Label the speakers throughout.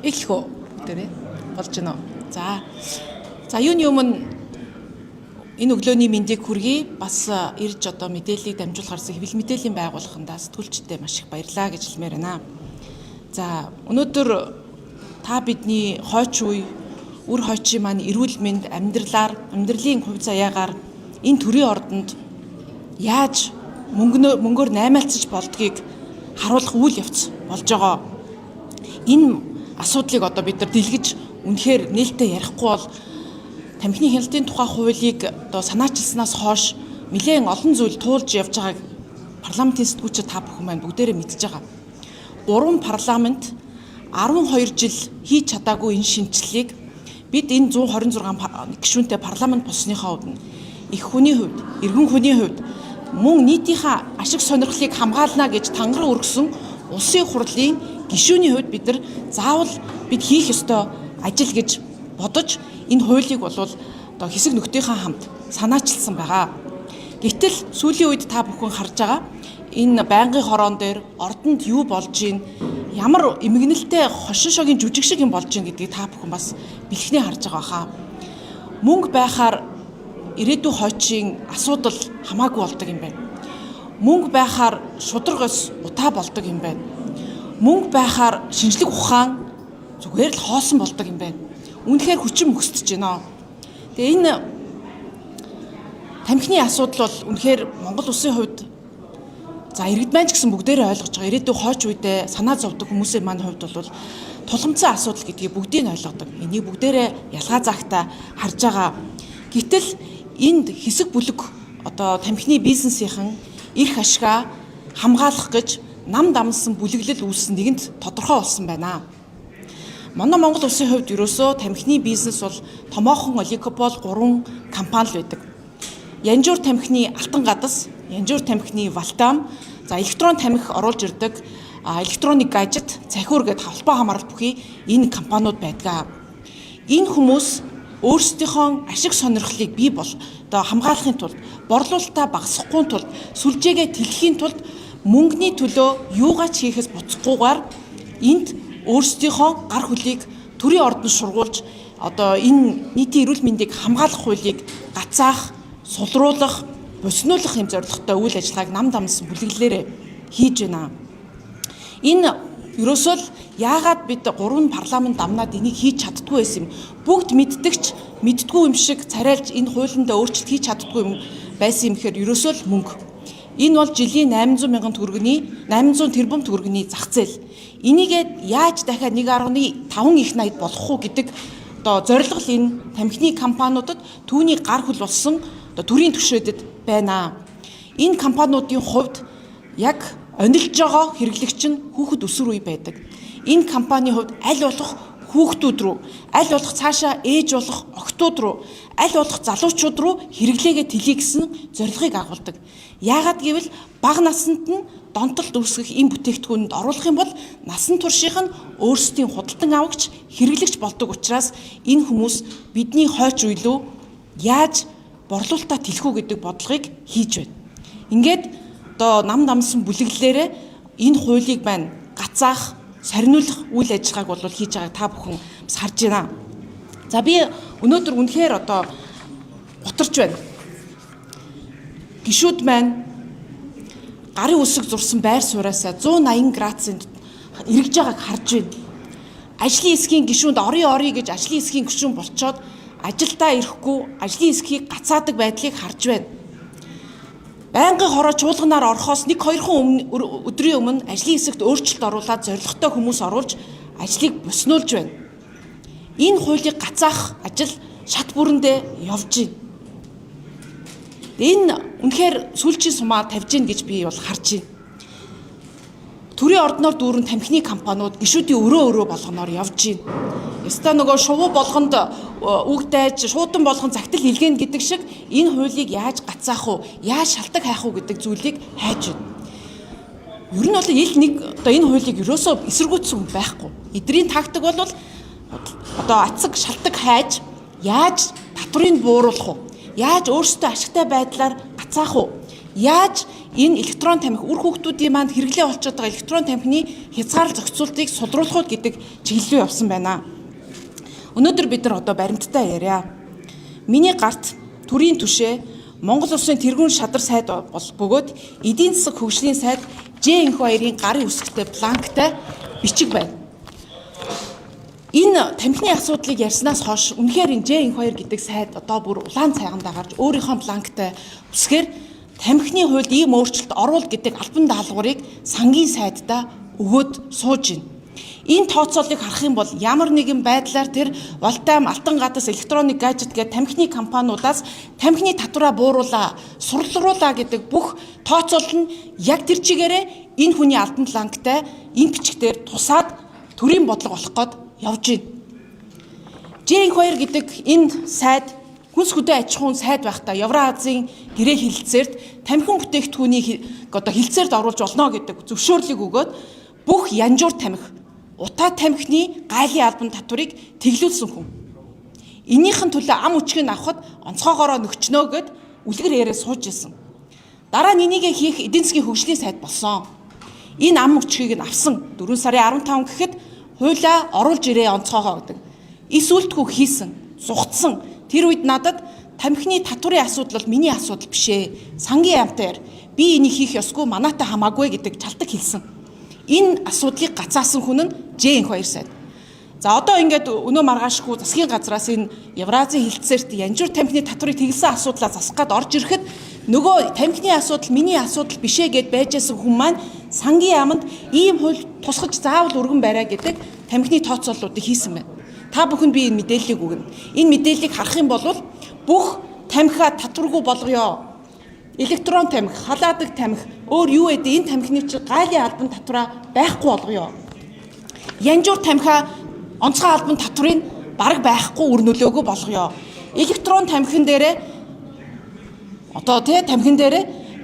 Speaker 1: Эхлэх үү? Бүгдээрээ болж байна уу? За. За, юуны өмнө энэ өглөөний мэндийг хүргэе. Бас ирж одоо мэдээллийг дамжуулах гарсан хэвлэл мэдээллийн байгууллагандаа сэтгүүлчдэд маш их баярлалаа гэж хэлмээр байна. За, өнөөдөр та бидний хойч үе, үр хойчийн маань эрүүл мэнд, амьдралаар, амьдралын хувь заяагаар энэ төрийн ордонд яаж мөнгөөр наймаалцаж болдгийг харуулах үйл явц болж байгаа. Энэ асуудлыг одоо бид нар дэлгэж үнэхээр нээлттэй ярихгүй бол тамхины хяналтын тухай хуулийг одоо санаачилснаас хойш нэлээн олон зүйл туулж явж байгааг парламентын сэтгүүлчид та бүхэн маань бүгдээрээ мэдж байгаа. 3 парламент 12 жил хийж чадаагүй энэ шинэчлэлийг бид энэ 126 гишүүнтэй парламент болсныхоо өмнө их хүний хувьд, иргэн хүний хувьд мөн нийтийнхаа ашиг сонирхлыг хамгаална гэж тангараг өргөсөн улсын хурлын гишүүний хувьд бид нар заавал бид хийх ёстой ажил гэж бодож энэ хуулийг бол одоо хэсэг нөхдийнхээ хамт санаачилсан байгаа. Гэтэл сүүлийн үед та бүхэн харж байгаа энэ байнгын хороон дээр ордонд юу болж гин, ямар эмгэнэлтэй хошин шогийн жүжиг шиг юм болж гин гэдгийг та бүхэн бас бэлхнээ харж байгаа хаа. Мөнгө байхаар ирээдүйн хойчийн асуудал хамаагүй болдог юм байна. Мөнгө байхаар шударга ёс утаа болдог юм байна. Мөнгө байхаар шинжлэх ухаан зүгээр л хоосон болдог юм байна. Үнэхээр хүчин мөхсдөж байна. Тэгээ энэ тамхины асуудал бол үнэхээр Монгол улсын хувьд, за, иргэд маань ч гэсэн бүгдээрээ ойлгож байгаа. Ирээдүйн хойч үедээ санаа зовдөг хүмүүсийн маань хувьд бол тулгамдсан асуудал гэдгийг бүгдийг нь ойлгодог. Энийг бүгдээрээ ялгаа заагтаа харж байгаа. Гэтэл энд хэсэг бүлэг одоо тамхины бизнесийнхэн эрх ашгаа хамгаалах гэж нам дамнасан бүлэглэл үүссэн нэгэнд тодорхой болсон байна. Манай Монгол улсын хувьд ерөөсөө тамхины бизнес бол томоохон олигопол 3 компани л байдаг. Янжуур тамхины Алтан гадас, Янжуур тамхины Валдам, за, электрон тамхи оруулж ирдэг электроник гаджет, цахиур гээд холбоо хамаарал бүхий энэ компаниуд байдаг. Энэ хүмүүс өөрсдийнхөө ашиг сонирхлыг бий бол одоо хамгаалахын тулд, борлуулалтаа багасгахгүй тулд, сүлжээгээ тэлэхийн тулд мөнгөний төлөө юугаа ч хийхээс буцахгүйгээр энд өөрсдийнхөө гар хөлийг төрийн ордонд шургуулж одоо энэ нийтийн эрүүл мэндийг хамгаалах хуулийг гацаах, сулруулах, буснуулах юм зорилготой үйл ажиллагааг нам дамнасан бүлэглэлээрээ хийж байна. Энэ ерөөсөө л яагаад бид гурван парламент дамнаад энийг хийж чаддгүй байсан юм? Бүгд мэддэгч мэддгүй юм шиг царайлж энэ хуулиндаа өөрчлөлт хийж чаддгүй юм байсан юм гэхээр ерөөсөө л мөнгө. Энэ бол жилийн 800 мянган төгрөгийн, 800 тэрбум төгрөгийн зах зээл. Энийгээ яаж дахиад 1.5 их 80 болох уу гэдэг одоо зорилго л энэ тамхины компаниудад, түүний гар хөл болсон одоо төрийн түвшээдэд байна. Энэ компаниудын хувьд яг онилж байгаа хэрэглэгч нь хүүхэд өсвөр үе байдаг. Энэ компанийн хувьд аль болох хүүхдүүд рүү, аль болох цаашаа ээж болох охидууд руу, аль болох залуучууд руу хэрэглээгээ тэлье гэсэн зорилгыг агуулдаг. Яагаад гэвэл бага наснд нь донтолт үүсгэх энэ бүтээгдэхүүнэнд оруулах юм бол насан туршийнх нь өөрсдийн худалдан авагч, хэрэглэгч болдог учраас энэ хүмүүс бидний хойч үе лүү яаж борлуулалтаа тэлэх үү гэдэг бодлогыг хийж байна. Ингээд одоо нам дамсан бүлэглэлээрээ энэ хуулийг маань гацаах, сорниулах үйл ажиллагааг бол хийж байгааг та бүхэн бас харж байна. За, би өнөөдөр үнэхээр одоо гутарч байна. Гишүүд маань гарын үсэг зурсан байр сууриасаа 180 градусын эргэж байгааг харж байна. Ажлын хэсгийн гишүүнд орё орё гэж ажлын хэсгийн гишүүн болчоод ажилдаа ирэхгүй, ажлын хэсгийг гацаадаг байдлыг харж байна. Байнгын хороо чуулганаар орохоос 1 2хан өдрийн өмнө ажлын хэсэгт өөрчлөлт оруулаад зорилготой хүмүүс оруулж ажлыг буснуулж байна. Энэ хуулийг гацаах ажил шат бүрэндээ явж байна. Энэ үнэхээр сүүлчийн сумаа тавьж гин гэж би бол харж байна. Төрийн ордноор дүүрэн тамхины компаниуд гишүүдийн өрөө өрөө болгоноор явж байна. Ёстой нөгөө шувуу болгонд үг дайж, шуудан болгон загтал илгээн гэдэг шиг энэ хуулийг яаж гацаах уу, яаж шалтаг хайх уу гэдэг зүйлийг хайж байна. Ер нь бол ил нэг одоо энэ хуулийг ерөөсөө эсэргүүцсэн хүн байхгүй. Эдрийн тактик бол одоо ацаг шалтаг хайж яаж татврыг бууруулах уу? Яаж өөрсдөө ашигтай байдлаар гацаах уу? Яаж энэ электрон тамхи үр хүүхдүүдийн маань хэрэглээ болчиход байгаа электрон тамхины хязгаарлалт зохицуултыг сулруулах уу гэдэг чиглэл рүү явсан байна. Өнөөдөр бид нар одоо баримттай ярья. Миний гарт төрийн түшээ Монгол Улсын тэргүүн шадар сайд бол бөгөөд эдийн засаг хөгжлийн сайд Ж Энхбаярын гарын үсгтэй бланктай бичиг байна. Энэ тамхины асуудлыг ярьснаас хойш үнэхээр энэ Ж Энхбаяр гэдэг сайд одоо бүр улаан цайгандаа гарч өөрийнхөө бланктай үсгээр тамхины хуульд ийм өөрчлөлт оруул гэдэг албан даалгаврыг сангийн сайддаа өгөөд сууж байна. Энэ тооцоолыг харах юм бол ямар нэгэн байдлаар тэр Волтайм, Алтан гадас, электроник гаджет гэх тамхины компаниудаас тамхины татвараа бууруулаа, сурлуулаа гэдэг бүх тооцоол нь яг тэр чигээрээ энэ хүний албан бланктай энэ бичгээр тусаад төрийн бодлого болох гээд явж байна. Ж-2 гэдэг энэ сайд хүнс хөдөө аж ахуйн сайд байхдаа Евроазийн гэрээ хэлэлцээрт тамхин бүтээгдэхүүнийг одоо хэлэлцээрт оруулж болно гэдэг зөвшөөрлийг өгөөд бүх янжуур тамхи, утаа тамхины гайлын албан татварыг тэглүүлсэн хүн. Энийхэн төлөө ам өчгийг авахд онцгойгоороо нөхчнөө гэд үлгэр яриа сууж исэн. Дараа нь энийгээ хийх эдийн засгийн хөгжлийн сайд болсон. Энэ ам өчгийг нь авсан. 4 сарын 15 гэхэд хуулиа оруулж ирээ онцгойгоо гэдэг. Эс үлдэхүү хийсэн, зугтсан. Тэр үед надад тамхины татварын асуудал бол миний асуудал биш ээ. Сангийн яамтай би энийг хийх ёсгүй, манаатай хамаагүй гэдэг чалтаг хэлсэн. Энэ асуудлыг гацаасан хүн нь Ж-2 сайд. За одоо ингээд өнөө маргаашгүй засгийн газраас энэ Евразийн хэлэлцээрт янжуур тамхины татварыг тэглэсэн асуудлаа засах гээд орж ирэхэд нөгөө тамхины асуудал миний асуудал биш ээ гэд байжсэн хүн маань сангийн яаманд ийм хууль тусгаж заавал өргөн бариа гэдэг тамхины тооцооллуудыг хийсэн байна. Та бүхэнд би энэ мэдээллийг өгнө. Энэ мэдээллийг харах юм бол бүх тамхиа татваргүй болгоё. Электрон тамхи, халаадаг тамхи, өөр юу гэдэг энэ тамхины чинь гайлын албан татвараа байхгүй болгоё. Янжуур тамхиа онцгой албан татварыг бараг байхгүй үр нөлөөгөө болгоё. Электрон тамхин дээрээ одоо тий тамхин дээрээ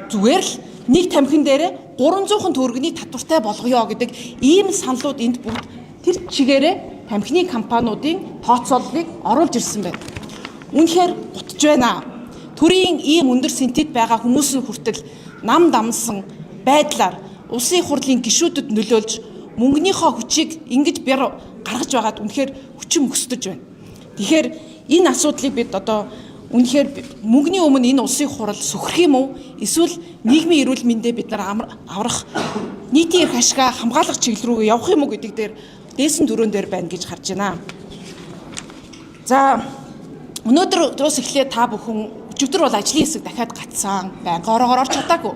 Speaker 1: зүгээр л нэг тамхин дээрээ 300 төгрөгийн татвартай болгоё гэдэг ийм саналууд энд бүгд тэр чигээрээ тамхины компаниудын тооцооллыг оруулж ирсэн байна. Үнэхээр гутж байна. Төрийн ийм өндөр сэнтэд байгаа хүмүүс нь хүртэл нам дамсан байдлаар улсын хурлын гишүүдэд нөлөөлж мөнгөнийхөө хүчийг ингэж бяр гаргаж байгаад үнэхээр хүчин мөксдөж байна. Тэгэхээр энэ асуудлыг бид одоо үнэхээр мөнгөний өмнө энэ улсын хурал сөхрөх юм уу? Эсвэл нийгмийн эрүүл мэндээ бид нар аврах нийтийн эрх ашгаа хамгаалах чиглэл рүү явах юм уу гэдэг дээр дээсэн дөрөөн дээр байна гэж харж байна. За өнөөдөр дурус эхлээд та бүхэн өчигдөр бол ажлын хэсэг дахиад гацсан. Байнга ороогоор орч чадаагүй.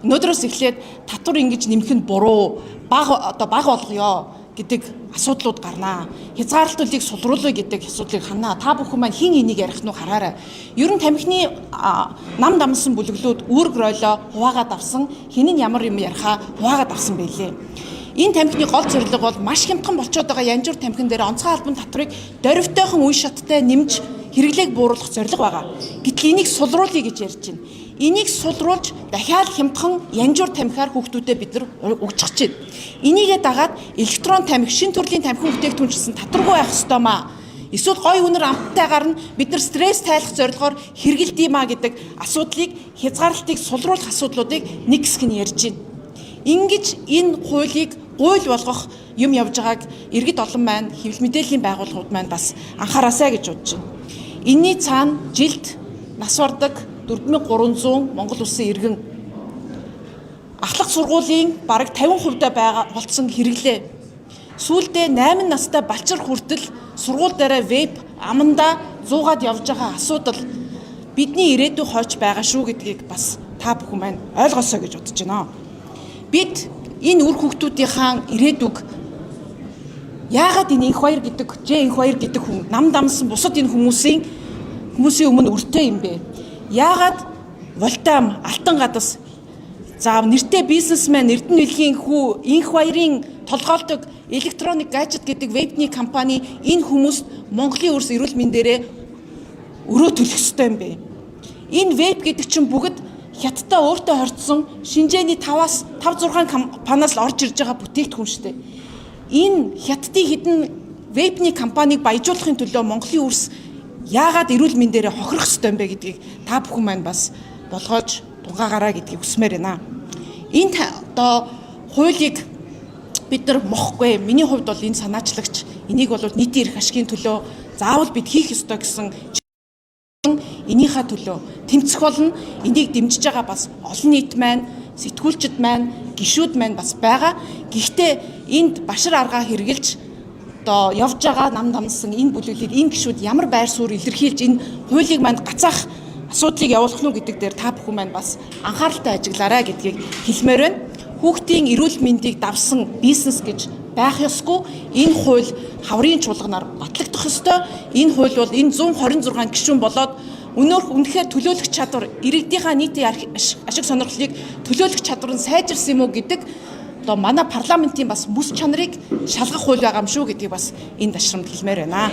Speaker 1: Өнөөдрөөс эхлээд татвар ингэж нэмэх нь буруу, бага одоо бага болгоё гэдэг асуудлууд гарнаа. Хязгаарлалтыг сулруулъя гэдэг асуудлыг ханаа. Та бүхэн маань хэн энийг ярих нь хараарай. Ер нь тамхины нам дамсан бүлэглүүд үүрэг ройлоо хуваагаад авсан, хэн нь ямар юм ярихаа хуваагаад авсан байлээ. Энэ тамхины гол зорилго бол маш хямдхан болчиход байгаа янжуур тамхин дээр онцгой албан татварыг дөрвтойхон үе шаттай нэмж хэрэглээг бууруулах зорилго байгаа. Гэтэл энийг сулруулъя гэж ярьж байна. Энийг сулруулж дахиад хямдхан янжуур тамхиар хүүхдүүдэд бид нар угжих чинь. Энийгээ дагаад электрон тамхи, шин төрлийн тамхин бүтээгдэхүүн ч гэсэн татваргүй байх ёстой маа. Эсвэл гой үнэр амттайгаар нь бид нар стресс тайлах зорилгоор хэрэгэлдэм юм а гэдэг асуудлыг хязгаарлалтыг сулруулах асуудлуудыг нэг хэсэг нь ярьж байна. Ингэж энэ хуулийг гуйл болгох юм явж байгааг иргэд олон маань хэвлэл мэдээллийн байгууллагууд маань бас анхаараасай гэж бодож байна. Энийний цаана жилд нас бардаг 4300 Монгол улсын иргэн ахлах сургуулийн бараг 50% байгаа болцсон хэрэглээ. Сүүлдээ 8 настай балчир хүртэл сургууль дээрээ вейп амандаа зуугаад явж байгаа асуудал бидний ирээдүй хойч байгаа шүү гэдгийг бас та бүхэн маань ойлгосоо гэж бодож байна. Бид энэ үр хүүхдүүдийнхаа ирээдүг яагаад энэ Инх баяр гэдэг Ж Инх баяр гэдэг хүн нам дамсан бусад энэ хүмүүсийн өмнө өртөө юм бэ? Яагаад Волтам, Алтан гадас за нэртэй бизнесмен Эрдэнэ Билгийн хүү Инх баярын толгойлдог электроник гаджет гэдэг вейпний компани энэ хүмүүст Монголын өрс эрүүл мэндээрээ өрөө төлөх ёстой юм бэ? Энэ вейп гэдэг чинь бүгд хятадтай өөртөө хорцсон шинжээний 5-аас 5 6 компаниас л орж ирж байгаа бүтээгдэхүүн шүү дээ. Энэ хятадын хідэн вейпний компанийг баяжуулахын төлөө Монголын үрс яагаад эрүүл мэндээрээ хохирох ёстой юм бэ гэдгийг та бүхэн маань бас болгоож тунгаагаарай гэдгийг хүсмээр байна. Энэ одоо хуулийг бид нар мохгүй. Миний хувьд бол энэ санаачлагч энийг бол нийтийн эрх ашигын төлөө заавал бид хийх ёстой гэсэн энийхээ төлөө тэмцэх болно. Энийг дэмжиж байгаа бас олон нийт маань, сэтгүүлчид маань, гишүүд маань бас байгаа. Гэхдээ энд башар аргаа хэрглэж одоо явж байгаа нам дамнасан энэ бүлэглэлийг энэ гишүүд ямар байр суурь илэрхийлж энэ хуулийг манд гацаах асуудлыг явуулах нь гэдэг дээр та бүхэн маань бас анхааралтай ажиглаарай гэдгийг хэлмээр байна. Хүүхдийн эрүүл мэндийг давсан бизнес гэж байх ёсгүй. Энэ хууль хаврын чуулганаар батлагдах ёстой. Энэ хууль бол энэ 126 гишүүн болоод өнөөх үнэхээр төлөөлөх чадвар, иргэдийнхаа нийтийн ашиг сонирхлыг төлөөлөх чадвар нь сайжирсан юм уу гэдэг одоо манай парламентын бас мэс чанарыг шалгах хууль байгаа юм шүү гэдгийг бас энэ дашрамд хэлмээр байна.